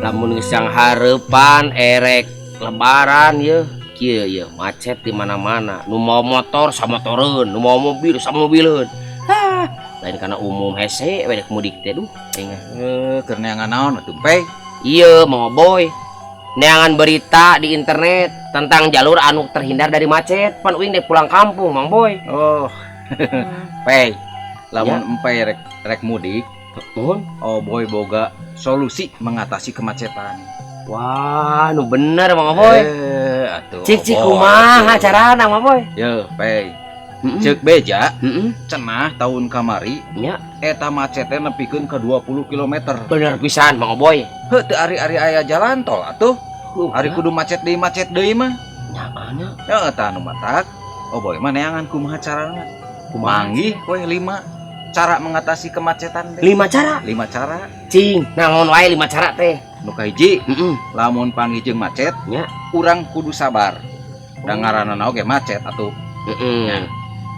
Lamun geus hareupan erek lebaran ye, kieu ye macet di mana-mana. Nu mau motor samotoreun, nu mau mobil samobileun. Hah, lain kana umum hese we rek mudik teh duh aing. Eh, keur neangan naon atuh, Pei? Iya, Mang Boy. Neangan berita di internet tentang jalur anu terhindar dari macet. Pan uing dek pulang kampung, Mang Boy. Oh. Pei, lamun empe rek rek mudik, Nuhun. Oh boy boga solusi mengatasi kemacetan. Wah, nu bener Mang Boy. Eh, atuh. Cik cik Oh, boy, kumaha atuh. Carana, Mang Boy? Ye, Pei. Heeh. Ceuk beja, Heeh. cenah tahun kamari Nya, eta macetnya nepikeun ke 20 km. Bener pisan, Mang Boy. Heuh, teu ari-ari aya jalan tol atuh. Ari kudu macet deui mah. Nya nya. Ya eta anu matak. Oh boy mah neangan kumaha carana. Kumaha? Manggih we 5 cara mengatasi kemacetan teh. 5 cara. 5 cara. Cing, naon wae 5 cara teh? Nu kahiji, Heeh. lamun panggih jeung macet, Nya. Urang kudu sabar. Da ngaranna oge macet atuh. Heeh. Nya.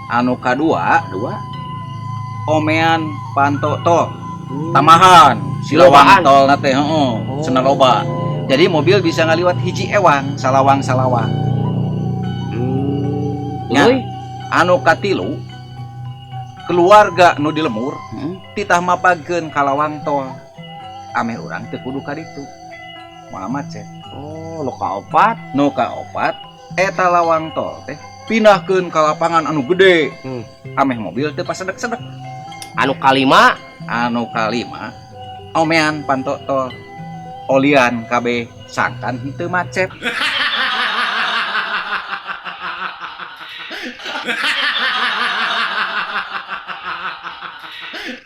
Anu kadua, Dua. Omean panto tol, tambahan si Lobaan. lawang tol na teh heeh, cenah loba. Jadi mobil bisa ngaliwat hiji ewang, salawang-salawang. Nya. Tuluy. Anu katilu, keluarga nu di lemur Heeh. titah mapagkeun ka lawang tol. Ameh urang teu kudu ka ditu. Moal macet. Oh, nu kaopat. Nu kaopat, eta lawang tol teh pindahkeun ka lapangan anu gede. Ameh mobil teu pasedek-sedek. Anu kalima. Anu kalima, omean panto tol. Olian kabeh sangkan henteu macet.